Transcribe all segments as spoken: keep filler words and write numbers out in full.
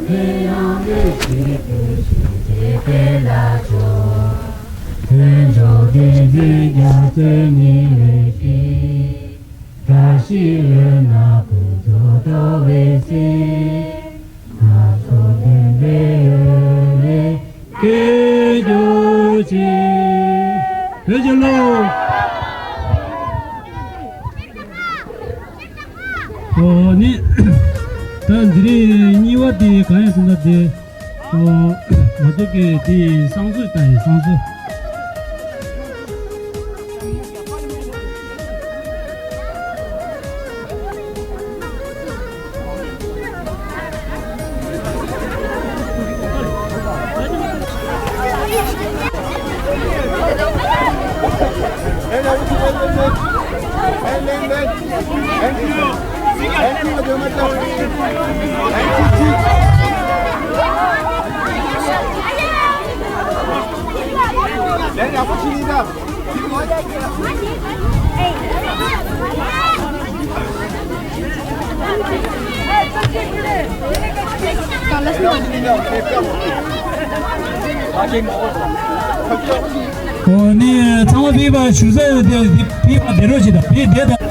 ཡང་ལུས་ཀྱི་བདེ་ཞིང་རྒྱས་པའི་ལྷ་མཆོག་ལྷུན་གྲུབ་བདེ་འཛིན་རྒྱ་མཚོའི་ཉི་འོད་ཀྱིས། བཀྲ་ཤིས་འོད་སྣང་ཕུན་ཚོགས་སྤྲོ་བའི་ཚེ། སྣ་ཚོགས་བདེན་པའི་འོད་ལས་བསྐལ་གྱུར་ཅིག་བོད་ཀྱི་བློ། ཨོ་ནི། ད་འདི་རིང་གཉིས་པ་དེ་གང་ཡིན་ཟེར་ན་དེ། ཨོ། ང་ཚོ་གི་དེ་བསང་གསོལ་དང་ཡིན་བསང་གསོལ། ཨོ་ནི་ཚང་མ་ཕིགས་པ་ཞུ་ས་ཡོད་དེ་ཕིགས་པ་བསྡད་རོགས་བྱེད་དང་ཕིགས་བསྡད་དང་།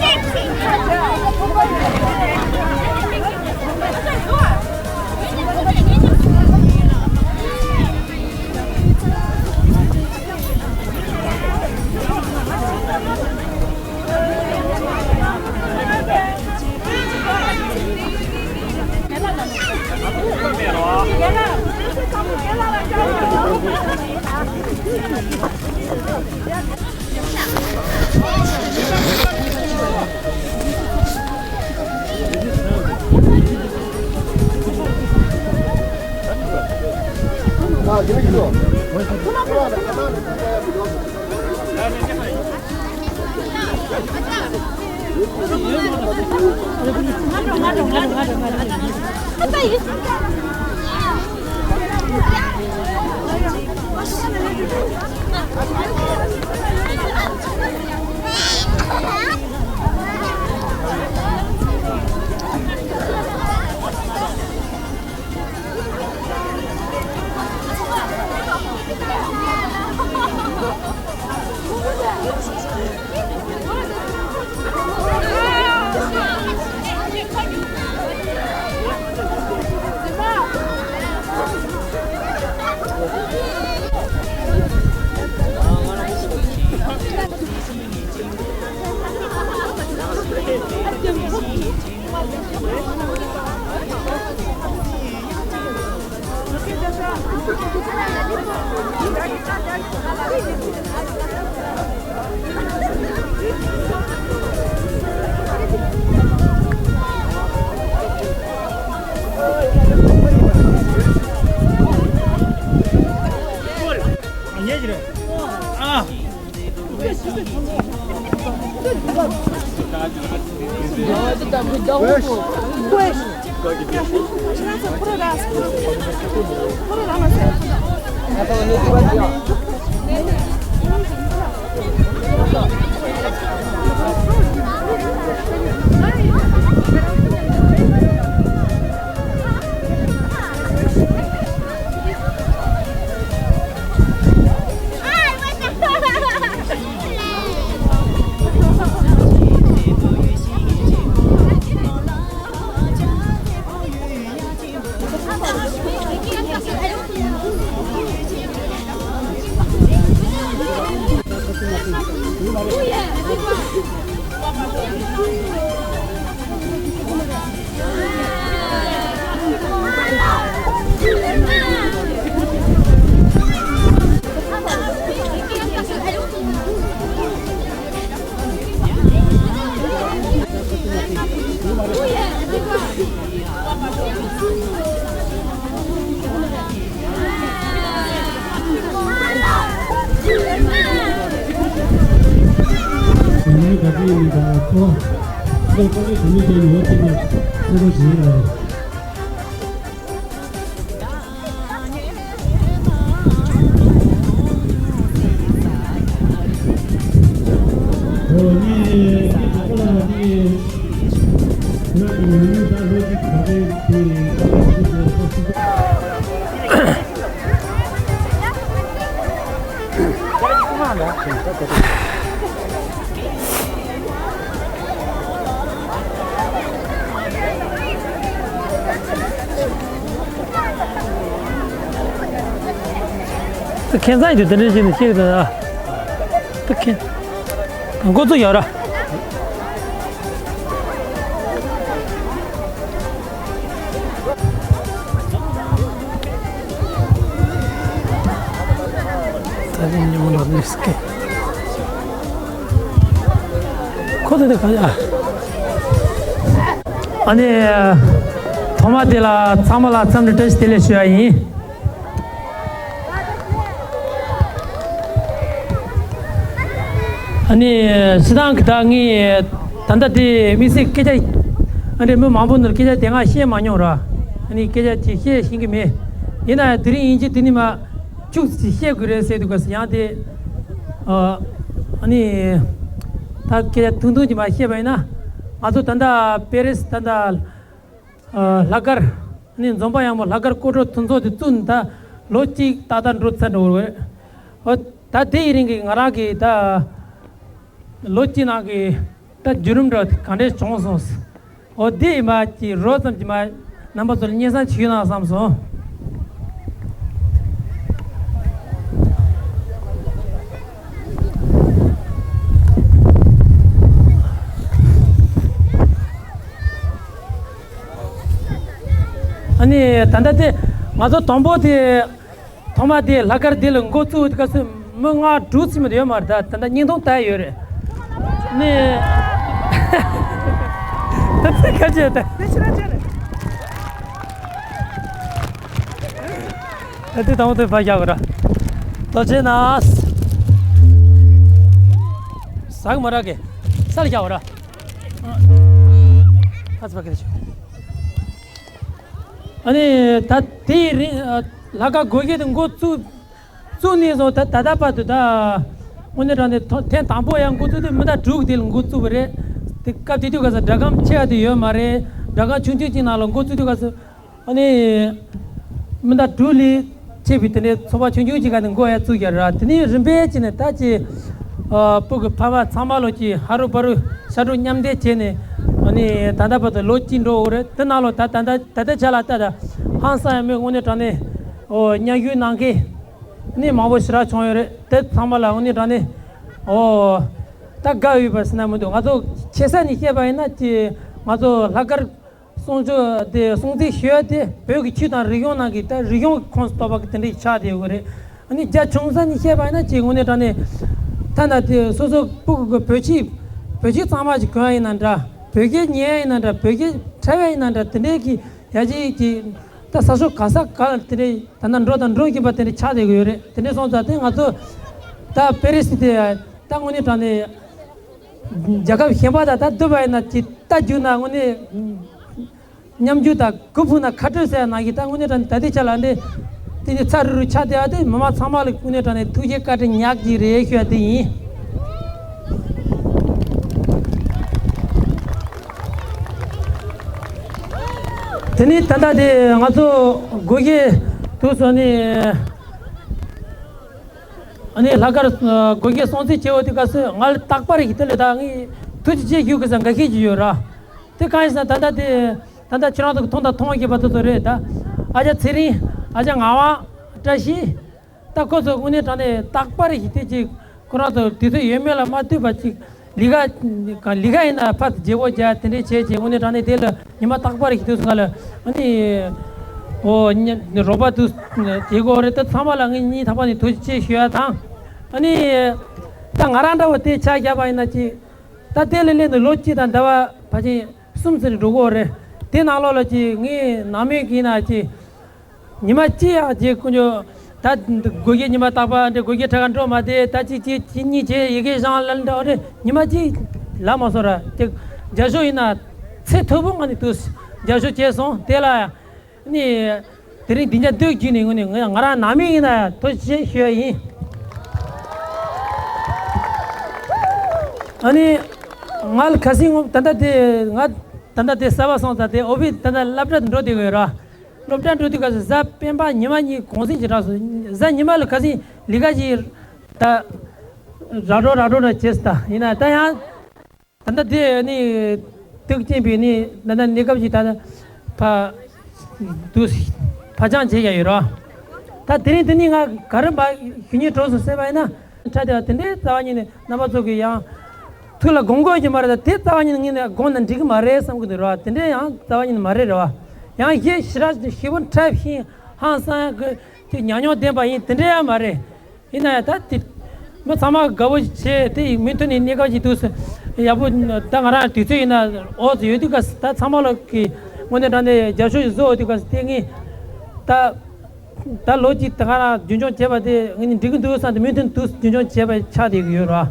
ཁྱད་མཚར་ཡིན་དུས་དེ་འདྲ་ཞིག་ནས་ཤེས་གི་འདུག་ཨ། ད་ཁྱེད་འགོ་ཚུགས་ཡོད་ར། ད་ཉིན་མོ་ལ་མི་སྐད། ཁོ་ཚོ་དེ་ག་ཡ། ཨ་ནི། ཐོག་མ་དེ་ལ་ཚང་མ་ལ་འཚམས་འདྲི་བཀྲ་ཤིས་བདེ་ལེགས་ཞུ་ཡ་ཡིན། ཨ་ནི། སྤྱིར་བཏང་གི་ད་ངས་ད་ལྟ་དེ་དམིགས་བསལ་སྐད་ཆ། ཨ་ནི་མི་མང་པོ་ནང་སྐད་ཆ་དེ་སྔ་བཤད་མ་མྱོང་ར། ཨ་ནི་སྐད་ཆ་དེ་བཤད་ཤེས་ཀྱི་མེད། ཡིན་ན་ཡང་དེ་རིང་ཡིན་གྱི་དེ་ནི་མ། ཅུག་ཙམ་བཤད་དགོས་རེད་ཟེར་འདུག་ག་ཡང་དེ། ཨ་ནི། ད་སྐད་ཆ་ཐུང་ཐུང་ཅིག་མ་བཤད་པ་ཡིན་ན། ང་ཚོ་ད་ལྟ་པེ་རིས་ད་ལྟ། ལྷག་དཀར། ནི་འཛོམས་པ་ཡག་མོ་ལྷག་དཀར་སྐོར་བྲོ་མཐུན་ཚོགས་དེ་བཙུགས་ནས་ད་ལོ་གཅིག་ཏག་ཏག་འགྲོ་ཚར་འགྲོ་གི་རེད། འོ། ད་དེ་ཡི་རིང་གི་ང་རང་གི་ད་ལོ་གཅིག་ནང་གི་ད་བརྒྱུད་རིམ་འདྲ་ག་འདྲས་བྱུང་སོང་། འོ་དེ་ཡི་མ་ཀྱི་རོ་ཙམ་གྱི་མ་རྣམ་པ་ཚོ་ལ་སྙན་སེང་ཞུས་ན་བསམ་སོང་། ཨ་ནི་ད་ལྟ་དེ་ང་ཚོ་དང་པོ་དེ་ཐོག་མ་དེ་ལྷག་དཀར་དེ་ལ་འགོ་བཙུགས་སྐབས་སུ་མི་ལྔ་དྲུག་ཙམ་ཡོད་མ་རེད། ད་ད་ལྟ་བརྙན་ཐུང་ལྟ་ཡོད་རེད། ནི་ད་ཚིག་ཁ་ཆེ་ད། ད་དེ་དང་པོ་དེ་ཕར་བཞག་གོ་ར། ལྟོ་ཆེ་ན། ཟག་མ་རག་གི། ས་ལ་བཞག་གོ་ར། ཨ་ཙི་ཕ་གི་རེ་ཆུ། ཨ་ནི་ད་དེའི་རིང་ལྷག་དཀར་སྒོ་འབྱེད་དེ་འགོ་བཙུགས་བཙུགས་ནས་བཟུང་ད་ད་ལྟ་བར་དུ་ད་དངོས་གནས་དྲང་གནས་ཐོ་ཐེངས་དང་པོ་ཡང་འགོ་བཙུགས་དུས་མི་ཟླ་དྲུག་དེ་ལ་འགོ་བཙུགས་པ་རེད། དེ་སྐབས་དེ་དུས་སྐབས་སུ་སྒྲ་སྒམ་ཆེ་བ་དེ་ཡོད་མ་རེད། སྒྲ་སྒམ་ཆུང་ཆུང་ཅིག་ནང་ལ་འགོ་བཙུགས་དུས་སྐབས་སུ་ཨ་ནི་མི་ཟླ་དྲུག་ལས་ཆེ་བའི་དེ་འདྲའི་ཚོགས་པ་ཆུང་ཆུང་ཅིག་ག་ནས་འགོ་ཡང་བཙུགས་ཡོད་ར། དེ་ནས་རིམ་པས་ཅིག་ནས་ད་ཅི་སྤུ་གུ་ཕ་མ་ཚང་མ་ལོ་ཅིག་ཧ་རུ་བ་རུ་ཤ་དྲུག་མཉམ་འདེགས་བྱས་ནས་ཨ་ནི་ད་ལྟ་བར་དུ་ལོ་གཅིག་འགྲོ་འོ་རེད། དེ་ནང་ལོ་ད་ད་ད་ད་ལྟ་ཆ་ལ་ལྟ་ད་ཧང་སང་ཡང་མོས་དངོས་གནས་དྲང་གནས་ཨོ་མཉམ་ཞུགས་གནང་མཁན་ནི་མང་པོ་ཞེ་དྲག་བྱུང་ཡོད་རེད། དེ་ཚང་མ་ལ་དངོས་གནས་དྲང་གནས་ཨོ་ད་དགའ་འོས་པ་ཟེར་ན་མི་འདུག་ང་ཚོ་ཆེ་ས་ནས་བཤད་པ་ཡིན་ན་ཅི་ང་ཚོ་ལྷག་དཀར་སྲུང་སྐྱོབ་དེ་སྲུང་བརྩི་ཞུ་ཡ་དེ་བོད་ཀྱི་ཆོས་དང་རིག་གཞུང་ནང་གི་ད་རིག་གཞུང་ཁོངས་སུ་གཏོགས་པ་གི་དེ་འདྲ་ཆགས་བསྡད་ཡོད་རེད། ཨ་ནི་རྒྱ་ཆུང་ས་ནས་བཤད་པ་ཡིན་ན་ཅིག་དངོས་གནས་དྲང་གནས་ཐ་ན་དེ་སོ་སོ་སྤུ་གུ་གི་བོད་ཆས་བོད་ཆས་གཙང་མ་ཞིག་གོན་ཡ་ཡིན་ན་འདྲ། བོད་སྐད་ཉན་ཡ་ཡིན་ན་འདྲ། བོད་སྐད་འཁྲབ་ཡ་ཡིན་ན་འདྲ། དེ་འདྲའི་གི་ཡ་གཅིག་གི་ད་ས་ཕྱོགས་ག་ས་ག་ལ་དེ་འདྲའི་ད་ལྟ་འགྲོ་དང་འགྲོ་བཞིན་པ་དེ་འདྲ་ཆགས་བསྡད་ཀྱི་ཡོད་རེད། དེ་འདྲ་སོང་ཙང་དེ་ང་ཚོ་ད་པེ་རི་སི་དེ་ད་དངོས་གནས་དྲང་གནས། རྒྱལ་ཁབ་གཞན་པ་དང་ད་བསྡུར་བ་ཡིན་ན་ཅིག་ལྟ་རྒྱུ་ན་དངོས་གནས་མཉམ་རྒྱུ་དང་གུ་ཕུག་ན་ཁ་སྤྲོད་ཟེར་ཡ་ནང་བཞིན་ད་དངོས་གནས་དྲང་གནས་ད་ལྟའི་ཆ་ལ་འདི་དེ་ནི་ཚ་རུ་རུ་ཆགས་བསྡད་ཡ་དེ་མི་མང་ཚང་མ་ལ་དངོས་གནས་དྲང་གནས་ཐུགས་རྗེ་བཀའ་དྲིན་ཉག་གཅིག་རེད་ཞུ་ཡ་དེ་ཡིན། དེ་ནི་ད་ལྟ་དེ་ང་ཚོ་སྒོ་འབྱེད་དུ་སོང་ནས། ཨ་ནི་ལྷག་དཀར་སྒོ་འབྱེད་སྲུང་བརྩི་བྱེད་འོས་དུས་སྐབས་སུ་ང་ལ་རྟག་པར་ཡིད་དེ་ལས་ད་ངས་ཐུགས་རྗེ་ཆེ་ཞུ་དགོས་ས་འགའ་ཤས་ཅིག་ཡོད་ར། དེ་གང་ཡིན་ཟེར་ན་ད་ལྟ་དེ་ད་ལྟ་ཁྱེད་རང་ཚོ་གིས་མཐོང་དང་མཐོང་བཞིན་པ་དེ་ཚོ་རེད་ད། ཨ་ཅག་ཚེ་རིང་། ཨ་ཅག་ངག་དབང་། བཀྲ་ཤིས། ད་ཁོ་ཚོ་དངོས་གནས་དྲང་གནས་རྟག་པར་ཡིད་དེ་ཅིག་ཁོ་རང་ཚོ་དུས་ཚོད་ཡོད་མེད་ལ་མ་ལྟོས་པ་ཅིག་ལས་ཀ་ག་ལས་ཀ་ཡིན་ན་ཕར་བརྗེ་པོ་རྒྱག་དེ་འདྲས་བྱས་བྱས་དངོས་གནས་དྲང་གནས་དེ་ལ་ཉི་མ་རྟག་པར་ཞིག་དུས་སུ་ང་ལ་ཨ་ནི་ཨོ་ཉ་རོགས་པ་དུ་བྱེད་དགོས་རེད། ད་ཚང་མ་ལ་ངས་སྙིང་ཐག་པ་ནས་ཐུགས་རྗེ་ཆེ་ཞུ་ཡ་དང་། ཨ་ནི་ད་ང་རང་འདྲ་བོ་དེ་ཆ་བཞག་པ་ཡིན་ན་ཅིག་ད་དེ་ལས་སླེབས་ནས་ལོ་གཅིག་དང་ཟླ་བ་ཕལ་ཆེར་གསུམ་ཙམ་འགྲོ་གི་རེད། དེ་ནང་ལོགས་ལ་ཅིག་ངས་ནང་མི་གིས་ན་ཅིག་ཉི་མ་གཅིག་ཡང་རྗེས་ཀུན་སྤྱོད་ད་སྒོ་འབྱེད་ཉི་མ་རྟག་པར་འདྲ་སྒོ་འབྱེད་ཁྲ་ཁ་འགྲོ་མ་བསྡད། ད་གཅིག་གཅིག་གཅིག་གཉིས་བྱས་ཡི་གེ་བཞག་ལ་འདྲ་བ་རེད། ཉི་མ་གཅིག་ལ་མ་སོང་ར་ཅིག་རྒྱབ་སྐྱོར་ཡིན་ན་ཚད་མཐོ་པོ་ང་ནི་དུ་རྒྱབ་སྐྱོར་བྱས་སོང་། དེ་ལ་ནི་དེ་རིང་འདི་འཇགས་སྡོད་རྒྱུ་ནི་ངོ་ནི་ང་ང་རང་ནང་མི་ཡིན་ན་ཡང་ཐུགས་རྗེ་ཆེ་ཞུ་ཡ་ཡིན། ཨ་ནི་ང་ལ་ཁ་སང་ངོ་ད་ལྟ་དེ་ང་ད་ལྟ་དེ་གསར་པ་སོང་ཙང་དེ་ཨོ་བི་ད་ལྟ་སློབ་གྲྭ་དུ་འགྲོ་བསྡད་ཡོད་ར། སློབ་གྲྭ་འགྲོ་དུས་སྐབས་སུ་གཟའ་སྤེན་པ་ཉི་མ་གཉིས་གུང་སེང་ཅིག་རག་སོང་། གཟའ་ཉི་མ་ལ་ཁ་སང་ལས་ཀ་ཅིག་ད་ར་འགྲོ་ར་འགྲོ་འདྲ་བྱས་སོང་། ད་ཡིན་ན་ད་ཡང་ད་ལྟ་དེ་ནི་སྡུག་ཅན་པའི་ནི་ད་ལྟ་གནས་སྐབས་ཅིག་ད་ཕ་དུ་ཕ་ཅང་བྱེད་ཡ་ཡོད་ར། ད་དེ་རིང་དེ་ནས་ང་ག་རེ་མ་ཞུ་སྙིང་བྲོ་སོང་ཟེར་བ་ཡིན་ན། ཁྲ་དེ་བ་དེ་འདྲའི་རྩ་བ་ཉིད་ནས་རྣམ་པ་ཚོ་གིས་ཡང་ཐུགས་ལ་དགོངས་དགོས་ཀྱི་མ་རེད། ད་དེ་རྩ་བ་ཉིད་ནས་ངས་ནས་དགོངས་ན་འགྲིག་གི་མ་རེད་བསམ་གི་འདུག་ར། དེ་འདྲའི་ཡང་རྩ་བ་ཉིད་ནས་མ་རེད་ར་བ། ཡང་གཞས་ཞེ་དྲག་ཞེ་པོ་འཁྲབ་ཤིང་ཧང་སང་གི་ཅིག་ཉམས་མྱོང་ལྡན་པ་ཡིན་དེ་འདྲ་ཡང་མ་རེད། ཡིན་ན་ཡང་ད་དེ་མི་ཚང་མ་དགའ་བོ་བྱས། དེ་མུ་མཐུད་ནས་གནས་སྐབས་ཀྱི་དུས་སུ་ཡག་པོ། ད་ང་རང་དུས་ཚོད་ཡིན་ན་ཨོ་ཙི་ཡོད་དུས་ག་ད་ཚང་མ་ལ་གི་དངོས་གནས་དྲང་གནས་རྒྱབ་སྐྱོར་ཞིག་བཟོ་འོ་དུས་ག་དེ་ངས་ད་ད་ལོ་གཅིག་ད་ང་རང་རྒྱུན་སྐྱོང་བྱས་པ་དེ་ངས་ནི་འགྲིག་གི་འདུག་བསམ་དེ་མུ་མཐུད་དུ་རྒྱུན་སྐྱོང་བྱས་པ་ཆགས་བསྡད་ཀྱི་ཡོད་ར།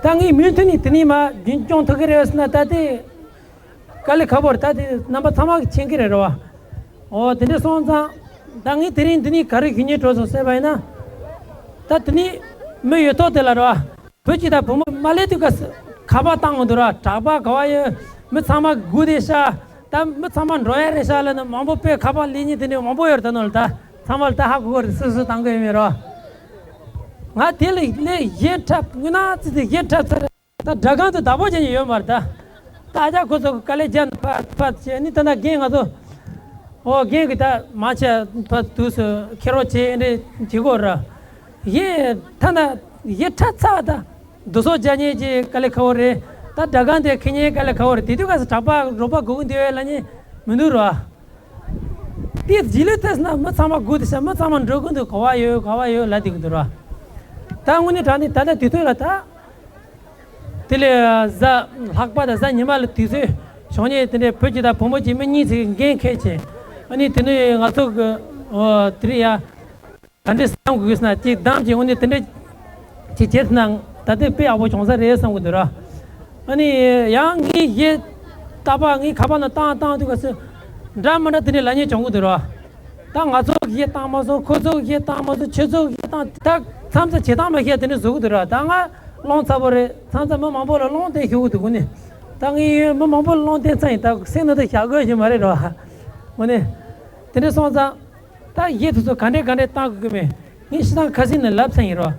ད་ངས་མུ་མཐུད་ནས་དེ་ནས་མ་རྒྱུན་སྐྱོང་ཐུབ་ཀྱི་རེད་ཟེར་ན་ད་དེ་དཀའ་ལས་ཁག་པོ་རེད། ད་དེ་རྣམ་པ་ཚང་མ་གིས་མཁྱེན་གྱི་རེད་ར་བ། ཨོ་དེ་འདྲ་སོང་ཙང་ད་ངས་དེ་རིང་འདི་ནས་ག་རེ་ཞུ་སྙིང་བྲོ་སོང་ཟེར་བ་ཡིན་ན། ད་དེ་ནས་མི་ཡོད་ཐོག་དེ་ལ་ར་བ། བུ་གཅིག་དང་བུ་མོ་མ་སླེབས་དུས་ག་ཁ་པར་བཏང་འོང་དུས་ར། གྲྭ་པ་ག་བ་ཡོད། མི་ཚང་མ་སྒུག་བསྡད་ཤག་ད་མི་ཚང་མ་འགྲོ་ཡ་རེད་ཤག་ལབ་ནས་མང་པོ་དཔེ་ཁ་པར་སླེབས་མཁན་དེ་འདྲ་མང་པོ་ཡོད་རེད། ད་ནོར་ད་ཚང་མ་ལ་ད་ཧ་གོ་གི་རེད། སུ་སུ་བཏང་གི་ཡོད་མེད་ར་བ། ང་དེ་ལ་སླེབས་གཞས་འཁྲབ་དངོས་གནས་ཙི་ཙི་གཞས་འཁྲབ་ཚར། ད་སྒྲ་སྒམ་དུ་བདག་པོ་བྱེད་མཁན་ཡོད་མ་རེད་ད། ད་ཨ་ཅག་ཁོ་ཚོ་དཀའ་ལས་རྒྱབ་ནས་ཕར་ཕར་བྱས་ནི་ད་ན་རྒན་ང་ཚོ། ཨོ་རྒན་གྱིས་ད་མ་བྱས་ཕར་དུས་སུ་ཁྱེར་རོགས་བྱེད་འདྲ་བྱེད་དགོས་ར། གཞས་ད་ན་གཞས་འཁྲབ་ཚར་ད། རྡོ་སོལ་རྒྱག་མཁན་གྱི་དཀའ་ལས་ཁག་པོ་རེད། ད་སྒྲ་སྒམ་དེ་འཁྱེར་མཁན་དཀའ་ལས་ཁག་པོ་རེད། དེ་དུས་ག་ས་གྲྭ་པ་རོགས་པ་དགོས་ཀྱི་འདུག་ལབ་མཁན་མི་འདུག་ར། དེ་རྗེས་ལུས་ཐེབས་ན་མི་ཚང་མ་སྒུག་བསྡད་ཤག་མི་ཚང་མ་འགྲོ་གི་འདུག་ག་བ་ཡོད་ག་བ་ཡོད་ལབ་བསྡད་ཀྱི་འདུག་ར། ད་དངོས་གནས་དྲང་གནས་ད་ལྟ་དུས་ཚོད་ལ་ད། དེ་ལས་གཟའ་ལྷག་པ་དང་གཟའ་ཉི་མ་ལ་དུས་ཚོད་བྱུང་ནས་དེ་འདྲའི་བུ་གཅིག་དང་བུ་མོ་གཅིག་མི་གཉིས་ཙམ་འགན་འཁྱེར་བྱས། ཨ་ནི་དེ་ནས་ང་ཚོ་གི་ཨོ་དེ་རིང་ཡ་ག་འདྲས་བསམ་དགོས་ན་ཅིག་བདམས་ཀྱི་དངོས་གནས་དེ་འདྲས་ཅིག་བྱས་ན་ད་ལྟའི་དཔེ་ཡག་པོ་བྱུང་ས་རེད་བསམ་གི་འདུག་ར། ཨ་ནི་ཡང་ངའི་གཞས་རྟག་པར་ངའི་ཁ་པར་ནང་བཏང་བཏང་དུས་ག་ཚོད་འདྲ་མི་འདྲ་དེ་འདྲས་ལབ་མཁན་བྱུང་གི་འདུག་ར། ད་ང་ཚོ་གཞས་བཏང་མ་སོང་། ཁོ་ཚོ་གཞས་བཏང་མ་སོང་། ཁྱོད་ཚོ་གཞས་བཏང་། ད་མཚམས་མཚམས་བྱེད་སྟངས་མ་ཤེས་དེ་འདྲས་བཟོ་གི་འདུག་ར། ད་ང་སློང་ཚ་པོ་རེད། མཚམས་མཚམས་མི་མང་པོ་ལ་སློང་བསྟན་ཞུ་གི་འདུག་གོ་ནི། ད་ངའི་མི་མང་པོ་ལ་སློང་བསྟན་ཚར་ཡིན། ད་སེམས་ནང་དུ་བཞག་དགོས་ཞིག་མ་རེད་ར། གོ་ནི། དེ་འདྲས་སོང་ཙང་། ད་གཞས་དེ་ཚོ་ག་འདྲས་ག་འདྲས་བཏང་དགོས་ཀྱི་མེད། ངས་ཤི་ཐང་ཁ་སིང་ནས་ལབ་ཚར་ཡིན་རོ།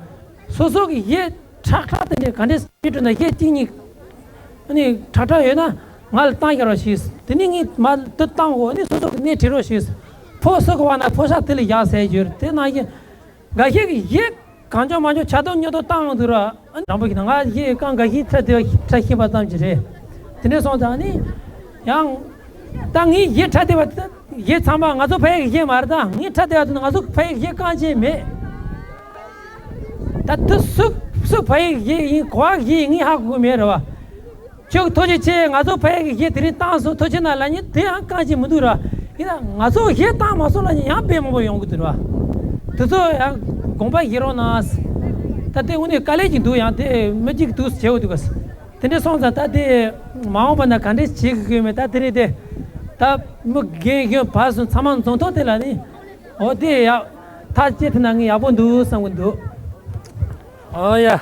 སོ་སོ་གི་གཞས་ཁྲག་ཁྲག་དེ་འདྲས་ག་འདྲས་སྤྲད་འགྲོ་ན། གཞས་གཅིག་གཉིས་ཨ་ནི་ཁྲག་ཁྲག་ཡོད་ན་ང་ལ་བཏང་རྒྱག་རོགས་ཞུས། དེ་ནས་ངས་མ་དེ་བཏང་གོ། ཨ་ནི་སོ་སོ་གི་སྣེ་ཁྲིད་རོགས་ཞུས། ཕོ་སོ་གི་བ་ན་ཕོ་ཤ་དེ་ལ་བཞག་ཟེར་རྒྱུ་རེད། དེ་ནང་བཞིན་འགའ་ཤས་ཀྱི་གཞས་གང་བྱུང་མང་བྱུང་ཆ་ཏོག་ཉོ་ཏོག་བཏང་འདུག་ར། ཨ་ནི་དྲང་པོ་ཞིག་ན་ང་གཞས་རྐང་འགའ་ཤས་ཁྲ་དེ་ཁྲ་ཤེས་པ་ཙམ་ཞིག་རེད། དེ་འདྲས་སོང་ཙང་ནི་ཡང་ད་ངའི་གཞས་ཁྲ་དེ་བ་གཞས་ཚང་མ་ང་ཚོ་ཕ་ཡི་གཞས་མ་རེད། ད་ངའི་ཁྲ་དེ་བ་དེ་ང་ཚོ་ཕ་ཡི་གཞས་རྐང་ཅན་མེད། ད་དེ་སུ་སུ་ཕ་ཡི་གཞས་ཡིན། ག་བ་གཞས་ཡིན་ངས་ཧ་གོ་གི་མེད་རེད་བ། ཁྱོད་ཀྱི་ཐུགས་རྗེ་ཆེ། ང་ཚོ་ཕ་ཡི་གི་གཞས་དེ་རིང་བཏང་སོང་། ཐུགས་རྗེ་གནང་ལབ་མཁན་དེ་ཡང་རྐང་གཅིག་མི་འདུག་ར། ཡིན་ན་ང་ཚོ་གཞས་བཏང་མ་སོང་ལབ་མཁན་ཡང་དཔེ་མང་པོ་ཡོང་གི་འདུག་ར། དེ་ཚོ་ཡང་དགོངས་པ་བཞེས་རོགས་གནང་། ད་དེ་དངོས་གནས་དཀའ་ལས་ཅིག་འདུག་ཡང་དེ་མི་གཅིག་འདུག་བྱེད་འོ་འདུག་ག་དེ་འདྲ་སོང་ཙང་ད་དེ་མ་འོངས་པ་ན་ག་འདྲས་བྱེད་དགོས་མེད། ད་དེ་རིང་དེ་ད་མི་རྒན་གཞོན་བར་གསུམ་ཚང་མ་འཛོམས་ཐོག་དེ་ལ་ནི་འོ་དེ་ཡག་ཐག་བཅད་ཐུབ་ན་ངས་ཡག་པོ་འདུག་བསམ་གི་འདུག་ཨོ་ཡ།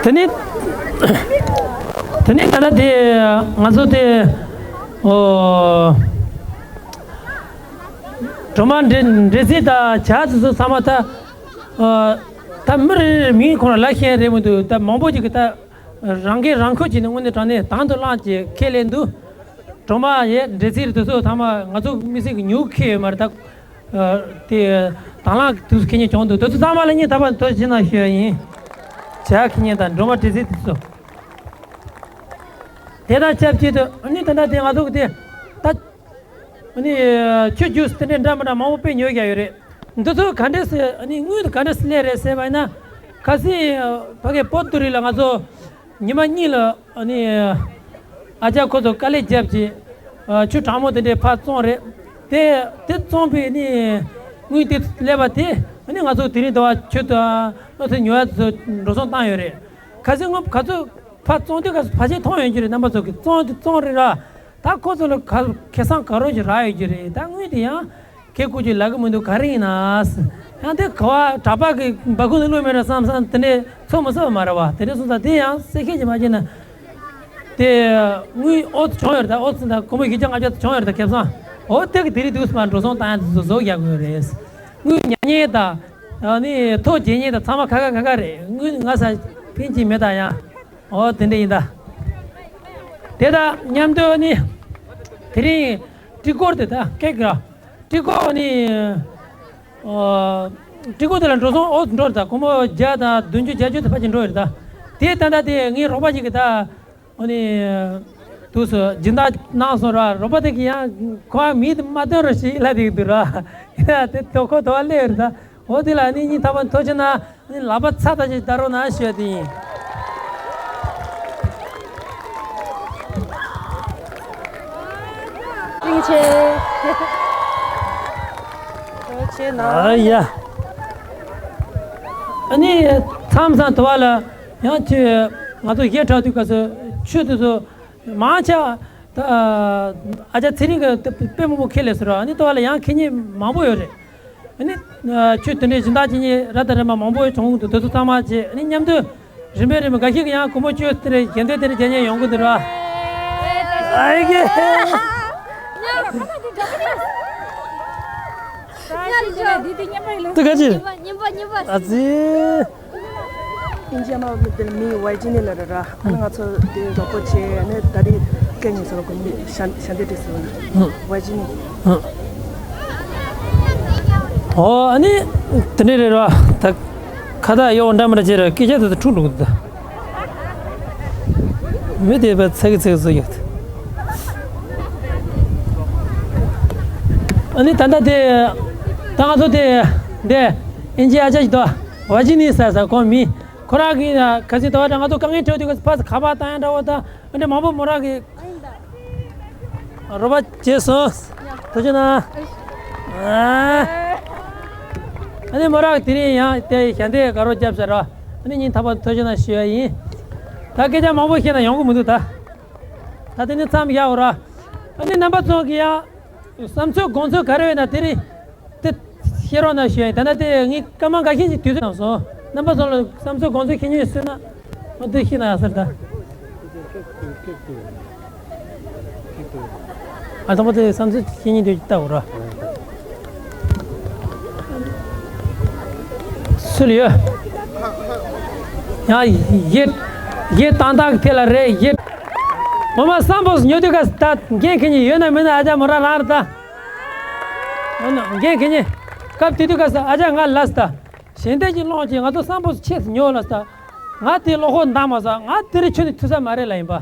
དེ་ནི་དེ་ནི་ད་ལྟ་དེ་ང་ཚོ་དེ་ཨོ་སྒྲོལ་མ་འདྲེ་འདྲེ་རྩེ་དང་བྱ་ཚོ་ཚང་མ་ད་ཨོ་ད་མི་རེ་རེ་མིང་ཁོ་རང་ལབ་ཤེས་རེད་མི་འདུག་ད་མང་པོ་ཅིག་གི་ད། རང་འགན་རང་འཁུར་བྱས་ནས་དངོས་གནས་དྲང་གནས་དང་དུ་བླངས་ཀྱིས་ཁས་ལེན་འདུག་སྒྲོལ་མ་ཡས་འདྲེ་རྩེ་དེ་ཚོ་ཚང་མ་ང་ཚོ་མི་སེར་གྱི་ཉོ་ཁེ་ཡོད་མ་རེད། ད་དེ་དང་བླངས་ཀྱི་དུས་སུ་ཁེ་ཉེན་བྱུང་འདུག་དེ་ཚོ་ཚང་མ་ལ་ངས་ད་བར་ཐུགས་རྗེ་གནང་ཞུ་ཡ་ཡིན། བྱ་ཁེ་ཉེན་དང་སྒྲོལ་མ་འདྲེ་རྩེ་དེ་ཚོ། དེ་དང་ཆབས་ཅིག་ཏུ་ཨ་ནི་ད་ལྟ་དེ་ང་ཚོ་གི་དེ་ད། ཨ་ནི་ཆོས་བརྒྱུད་དེ་འདྲའི་འདྲ་མི་འདྲ་མང་པོ་དཔེ་ཉོ་རྒྱག་ཡོད་རེད། འདི་ཚོ་ག་འདྲས་སེ་ཨ་ནི་དངུལ་དེ་ག་འདྲས་སེ་སླེབས་རེད་ཟེར་བ་ཡིན་ན། ཁ་སང་ཕ་གི་པོ་ཏུ་རི་ལ་ང་ཚོ་ཉི་མ་གཉིས་ལ་ཨ་ནི་ཨ་ཅག་ཁོ་ཚོ་དཀའ་ལས་བརྒྱབ་ཀྱི་ཆུ་གྲང་མོ་དེ་འདྲའི་ཕར་བཙོངས་རེད། དེ་དེ་བཙོངས་པའི་ནི་དངུལ་དེ་སླེབས་པ་དེ་ཨ་ནི་ང་ཚོ་དེ་རིང་ཟླ་བ་ཆུ་དང་སྣུམ་ཚོན་ཉོ་ཡ་ཚོ་འགྲོ་སོང་བཏང་ཡོད་རེད། ཁ་སང་ངོ་ག་ཚོད་ཕར་བཙོངས་དུས་ག་ཚོད་ཕལ་ཆེར་མཐོང་ཡོད་རྒྱུ་རེད། རྣམ་པ་ཚོ་གིས་བཙོངས་དེ་བཙོངས་རེད་ར། ད་ཁོ་ཚོ་ལ་ག་ཁེ་བཟང་ག་རོ་ཞིག་རག་ཡོད་རྒྱུ་རེད། ད་དངུལ་དེ་ཡང་ཁེ་བཀོལ་རྒྱུ་ལབ་གི་མི་འདུག་ག་རེ་ཡིན་ན། ཡང་དེ་ག་བ་གྲྭ་པ་གི་འབའ་ཁུག་ནང་བླུགས་མེད་ར་བསམ་བསམ་དེ་འདྲས་ཚོར་མི་སོང་བ་མ་རེད་བ། དེ་འདྲས་སོང་ཙང་དེ་ཡང་གསལ་བཤད་ཅིག་མ་བྱས་ན། དེ་དངུལ་ཨོ་ཙི་བྱུང་ཡོད་རེད། ད་ཨོ་ཙི་ད་སྒོར་མོ་བཞི་བརྒྱ་ལྔ་བརྒྱ་ཙམ་བྱུང་ཡོད་རེད། ད་ཁེ་བཟང་ཨོ་དེ་གི་དེ་རིང་དུས་སུ་མ་འགྲོ་སོང་བཏང་ཡ་དེ་ཚོ་བཟོ་རྒྱག་དགོས་རེད། དངུལ་ཉར་ཉེན་དང་ ཨ་ནི་ཐོ་རྒྱག་མཁན་དང་ཚང་མ་ཁ་ཁ་ཁ་ཁ་རེད། དངུལ་ང་ས་ཕན་གྱི་མེད་ད་ཡང་། ཨོ་དེ་འདྲ་ཡིན་ད། དེ་དང་མཉམ་དུ་ནི་དེ་རིང་སྤྲི་གོར་དེ་ད་ཀེག་ར་སྤྲི་གོར་ནི་ཨོ་སྤྲི་གོར་དེ་ལ་འགྲོ་སོང་ཨོ་འགྲོ་རེད་ད། སྒོར་མོ་བརྒྱ་དང་བདུན་ཅུ་བརྒྱད་ཅུ་དེ་ཕ་གི་འགྲོ་རེད་ད། དེ་ད་ད་དེ་ངའི་རོགས་པ་ཅིག་གིས་ད། ཨ་ནི། དུས་སུ་སྦྱིན་བདག་གནང་སོང་ར། རོགས་པ་དེ་གིས་ཡང་ཁོ་མི་དེ་མ་སྟོན་རོགས་ཞེས་ལབ་དེ་འདུག་ར། ཡ་དེ་དོ་ཁོ་དོ་བ་སླེབས་རེད་ད། འོ་དེ་ལ་ཨ་ནི་སྙིང་ཐག་པ་ནས་ཐུགས་རྗེ་གནང་། ཨ་ནི་ལག་པ་ཚ་ཐག་ཆོད་བརྡབ་རོགས་གནང་ཞུ་ཡ་དེ་ཡིན། བཀྲ་ཤིས་བདེ་ལེགས། ཐུགས་རྗེ་གནང་། ཨ་ཡ། ཨ་ནི་མཚམས་མཚམས་དུ་བ་ལ་ཡང་ཁྱོད་ང་ཚོ་གཞས་འཁྲབ་དུས་སྐབས་སུ་ཆོས་དེ་ཚོ། མང་ཆེ་བ། ཨ་ཅག་ཚེ་རིང་གིས་དཔེ་མང་པོ་ཁས་ལེན་སོང་ར། ཨ་ནི་ལྟ་བ་ལ་ཡང་མཁས་མཁན་མང་པོ་ཡོད་རེད། ཨ་ནི། ཁྱོད་དེ་འདྲའི་སྦྱིན་བདག་བྱེད་མཁན་ར་དང་རེམ་མ་མང་པོ་བྱུང་འདུག་དེ་ཚོ་ཚང་མ་བྱས་ཨ་ནི་མཉམ་དུ་རིམ་པས་རིམ་པས་འགའ་ཞིག་གིས་ཡང་སྒོར་མོ་བཅུ་དེ་འདྲའི་ཞལ་འདོན་དེ་འདྲ་བྱེད་མཁན་ཡོང་གི་འདུག་ར། ཨ་ཡེ། དེ་ག་ཅི། ཨ་ཙི། ཨིན་ཇི་མ་མི་དེར་མི་ཝའི་ཇི་ནི་ལ་ར་ར། ཨ་ནི་ང་ཚོ་དེ་རོགས་པ་བྱས་ཨ་ནི་ད་རེས་སྐད་ཉན་སོང་གོ་མི་ཤ་ཤ་འདི་དྲིས་སོང་ཝའི་ཇི་ནི། ཨོ་ཨ་ནི་དེ་འདྲ་རེད་ར། ད་ཁ་བཏགས་གཡོག་འདྲ་མི་འདྲ་བྱས་ར་སྐད་ཆ་དེ་ཚོ་འཁྲུག་འགྲོ་གི་འདུག་མི་དེ་བས་ཚ་གི་ཚ་གི་བཟོ་ཡོད། ཨ་ནི་ད་ལྟ་དེ་ད་ང་ཚོ་དེ་འདི་ཨིན་ཇི་ཨ་ཅག་ཞིག་འདུག་ཝའི་ཇི་ནི་ཟེར་ཟེར་ཁོང་མི། ཁོ་རང་གིས་ན་ག་ཚོད་དོ་བ་ང་ཚོ་དཀའ་ངལ་འཕྲད་དུས་ཀ་ཕར་ཁ་པར་བཏང་ཡ་འདྲ་བོ་དང་ཨ་འདྲ་མང་པོ་མོ་རང་གིས་རོགས་པ་བྱས་སོང་། ཐུགས་རྗེ་གནང་། ཨ་ནི་མོ་རང་གིས་དེ་རིང་ཡང་དེ་ཞལ་འདེབས་དགའ་རོགས་བརྒྱབ་ཟེར་རོ། ཨ་ནི་སྙིང་ཐག་པ་ཐུགས་རྗེ་གནང་ཞུ་ཡ་ཡིན། ད་སྐད་ཆ་མང་པོ་བཤད་ན་ཡོང་གི་མི་འདུག་ད། ད་དེ་ནི་མཚམས་བཞག་འོ་ར། ཨ་ནི་རྣམ་པ་ཚོ་གིས་ཡང་བསམ་ཚུལ་དགོངས་ཚུལ་ག་རེ་ཡོད་ན་དེ་རིང་དེ་བཤད་རོགས་གནང་ཞུ་ཡ་ཡིན། ད་ལྟ་དེ་ངས་སྐར་མ་འགའ་ཤས་ཤིག་དུས་ཚོད་གནང་སོང་། རྣམ་པ་ཚོ་ལ་བསམ་ཚུལ་དགོངས་ཚུལ་ཤེས་ཉེན་ཡོད་སྲིད་ན་མ་དེ་ཤེས་ན་ཡག་ས་རེད་ད། ཨ་དང་པོ་དེ་བསམ་ཚུལ་ཤེས་ཉེན་དུ་ལྟ་འོ་ར། སུ་ལ་ཡོད། ཡང་ཡེ་ཡེ་ཏང་ཏང་གི་ཐད་ལ་རེད་ཡེ། ངོ་མ་བསམ་པོ་ཉོ་དུས་ཀ་ད་འགན་འཁྱེར་ཉེན་ཡོད་ན་མེད་ན་ཨ་ཅག་མོ་རང་རང་རེད་ད། འོ་ན་འགན་འཁྱེར་ཉེན། སྐབས་དེ་དུས་ཀ་ས་ཨ་ཅག་ང་ལ་ས་ད། ཞལ་འདེབས་ཀྱི་སློང་ཅིག་ང་ཚོ་བསམ་པོ་ཆེ་ཉོ་ལ་ས་ད། ང་དེ་བློ་ཁོག་འདང་མ་ས་ང་དེ་རིང་ཁྱོད་ནི་ཐུག་ས་མ་རེད་ལ་ཡིན་པ།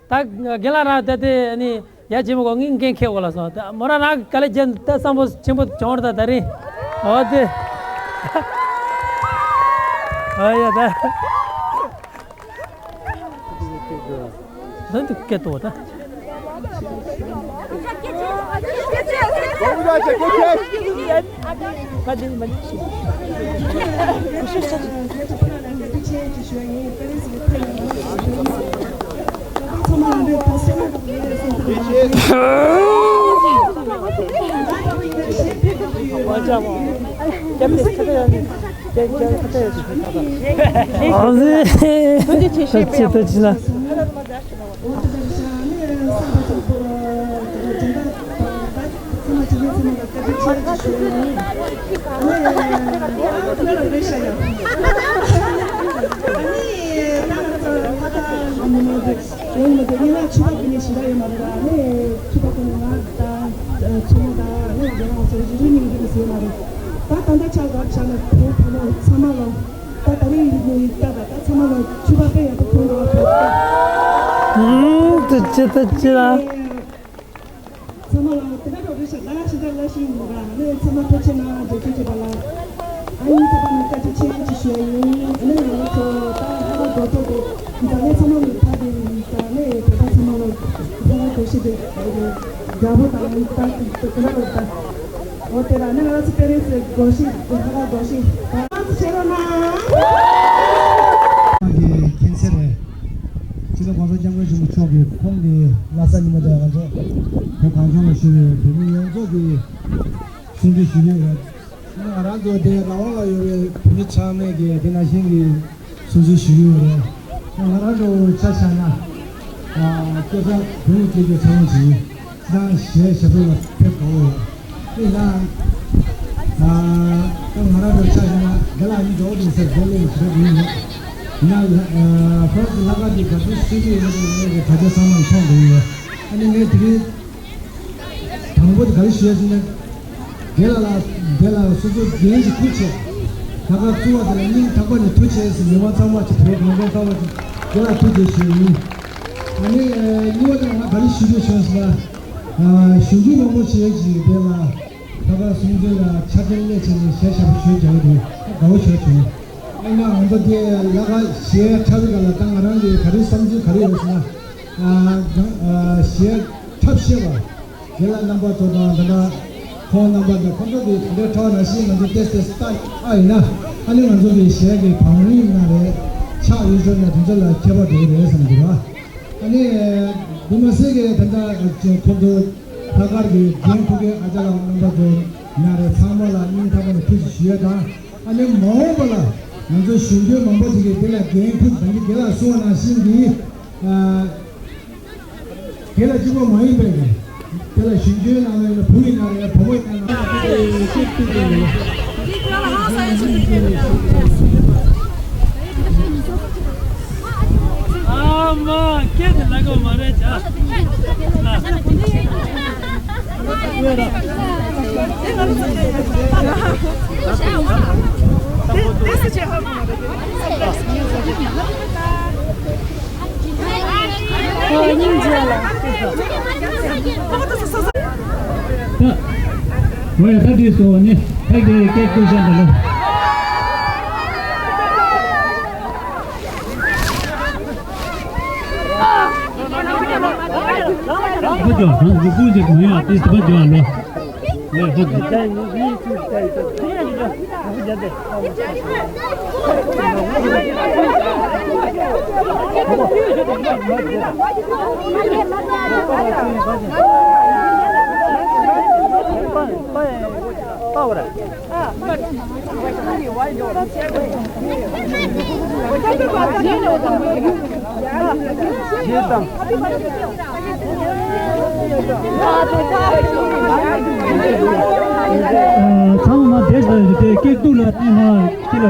ད་རྒན་ལགས་རང་ད་དེ་ནི་ཡ་ཇི་མོ་གོ་ངའི་འགན་འཁྱེར་གོ་ལ་སོང་། ད་མོ་རང་རང་གི་དཀའ་ལས་བརྒྱབ་ད་བསམ་པོ་ཆེན་པོ་བྱུང་ར་ད་ད་རིང་། འོ་དེ། ཨ་ཡ་ད། ད་འདི་སྐད་ཏོ་ད། ད་ད་ལྟ་ཆ་བཞག་བྱས་ན་བུ་བུ་མོ་ཚང་མ་ལ་ད་ད་རེས་ཡིན་ནའི་ད་ད་ད་ཚང་མ་ལ་ཕྱུ་པ་དཔེ་ཡག་པོ་ཐོན་འདུག་ཨ། ཨུམ་དེ་ཅི་དེ་ཅི་ལ། ཚང་མ་ལ་དེ་འདྲ་འགྲོ་རེད་ཤག་ད་ཞེ་དྲག་ལ་ཞིག་མི་འདུག་ཨ། ནས་ཚང་མ་ཐུགས་རྗེ་གནང་། འབྲེལ་མཐུད་བྱས་པ་ལ་ཨ་ཡིན་ཐུབ་པ་ནས་བཀའ་དྲིན་ཆེ་ཞུ་ཡ་ཡིན། ཨ་ནས་ང་ཚོ་ད་ཧ་གོ་ཐུབ་པའི་འཛམ་གླིང་ཚང་མ་ལ་ད་དེ་ཡིན་ས་ནས་བོད་པ་ཚང་མ་ལ་ཧ་གོ་ཤེས་པའི་དགའ་པོ་དང་ད་དེ་འདྲ་རེད་ད། འོ་དེ་ལ་ནི་ང་ཚོ་པེ་རེ་སི་དགོངས་ཞེས་དེ་ཧ་གོ་དགོངས་ཞེས་ད་ང་ཚོ་བྱེད་རོགས་གནང་། གི་མཁྱེན་གསལ་རེད། སྤྱི་ནོར་༸གོང་ས་༸སྐྱབས་མགོན་ཆེན་པོ་མཆོག་གིས་ཁོང་གི་ལྷ་ས་ཉི་མ་དེ་ང་ཚོ་བོད་གངས་ལྗོངས་ལ་བཞུགས་པའི་བོད་མི་ཡོངས་རྫོགས་ཀྱི་གསུང་ཆོས་ཞུ་གི་ཡོད། ང་རང་ཚོ་དེ་རང་དབང་ལ་ཡོད་པའི་བོད་མི་ཚང་མས་ཀྱི་དེ་ནང་བཞིན་གྱི་སྲུང་བརྩི་ཞུ་གི་ཡོད་རེད། ང་རང་ཚོ་ཆ་བཞག་ན། སྐད་ཆ་བོད་ཡིག་སྐད་ཆ་ཚང་མ་ཞིག་ཡིན་ཙང་གཞས་ཞབས་བྲོ་ལ་ཕེབས་དགོས་ཡོད། དེ་ཡང་། ད་ང་རང་ཚོ་ཆ་བཞག་ན་དེ་ལ་ཡིན་འགྲོ་འདུག་ཟེར་དེ་ལས་ཞུ་གི་ཡིན། ཡང་ཧོར་གྱི་ལྷག་དཀར་གྱི་ག་ཚོད་སུ་གི་ཡིན་ནའི་གི་དྲ་རྒྱ་ཚང་མར་མཐོང་དགོས་ཡོད། ཨ་ནི་ངས་དེ་རིང་དང་པོ་དེ་ག་རེ་ཞུ་ཡ་ཟེར་ན། དེ་ལ་ལ་དེ་ལ་སོ་སོ་འགན་ཞིག་འཁུར་བྱས། ལྷག་དཀར་བཙུགས་པ་དེ་ལ་སྙིང་ཐག་པ་ནས་ཐུགས་རྗེ་ཆེ་ཟེར་མི་མང་ཚང་མ་གྱི་བོད་མི་མང་ཚང་མ་གྱི་དེ་ལ་ཐུགས་རྗེ་ཆེ་ཡིན། ཨ་ནི་གཉིས་པ་དེ་ང་ག་རེ་ཞུ་འདོད་བྱུང་ཟེར་ན། གཞོན་སྐྱེས་མང་པོ་ཞིག་ཅིག་དེ་ལ། ལྷག་དཀར་གསུམ་བདེ་ལ་ཆ་རྐྱེན་གནས་བྱས་ནས་གཞས་ཞབས་ཞུ་བྱ་གི་འདུག་དགའ་བོ་ཞེ་དྲག་བྱུང་། ཨ་ནི་ང་ཚོ་དེ་ལ་ཁ་གཞས་འཁྲབ་པའི་སྐབས་ལ་ད་ང་རང་གི་ག་རེ་བསམ་ཚུལ་ག་རེ་ཡོད་ཟེར་ན། ཨ་གཞས་འཁྲབ་ཤེས་པ་དེ་ལ་རྣམ་པ་ཚོ་དང་ད་ལྟ་ཁོང་རྣམ་པ་དང་ཁོང་ཚོ་གི་དེ་འདྲའི་འཁྲབ་ནང་བཞིན་ང་ཚོ་ཏོག་ཙམ་ལྟ་ཨ་ཡིན་ན། ཨ་ནི་ང་ཚོ་གི་གཞས་ཀྱི་བང་རིམ་ན་རེད། ཕྱག་གཡས་ཕྱོགས་ན་དེ་ཚོ་ལ་ཁྱད་པར་འགྲོ་གི་རེད་བསམ་གྱི་རེད། ཨ་ནི་འདི་མ་ཟད་ཀྱི་ད་ལྟ་ཁོང་ཚོ་ལྷག་དཀར་གྱི་འགན་འཁུར་མཁན་ཨ་ཅག་ལགས་རྣམ་པ་ཚོ་ན་རེ་ཚང་མ་ལ་སྙིང་ཐག་པ་ནས་ཐུགས་རྗེ་ཆེ་ཞུ་ཡ་དང་། ཨ་ནི་མ་འོངས་པ་ལ་ང་ཚོ་གཞོན་སྐྱེས་མང་པོ་ཞིག་གིས་དེ་ལ་འགན་འཁུར་ད་གིན་རྒན་ལགས་གསུངས་པ་ནང་བཞིན་གྱི་དེ་ལ་གཅིག་པོ་མ་ཡིན་པའི་གི། དེ་ལ་གཞོན་སྐྱེས་ནང་ལ་ཡིན་ན་བུ་ཡིན་ན་རེད། བུ་མོ་ཡིན་ན་རེད། ཨ་མ་སྐད་དེ་ལ་གོ་མ་རེད་ཅག་ད། ཝེ་ད་དེ་སོ་ནི་ཕ་གི་སྐད་བསྐུར་བཞག་འདི་ལོ། ཧོ་ཅོ་ཧང་གི་ཀུ་ཅིག་མ་ཡོང་ཨ་ཏི་སི་ཕ་ཅོ་ཨ་ལོ། ཝེ་ཧོ་གི། ཚང་མ་བསྡད་ས་རེད་དེ་སྐད་སྡུག་ལ་བསྟན་ན་ཁྱི་ལ།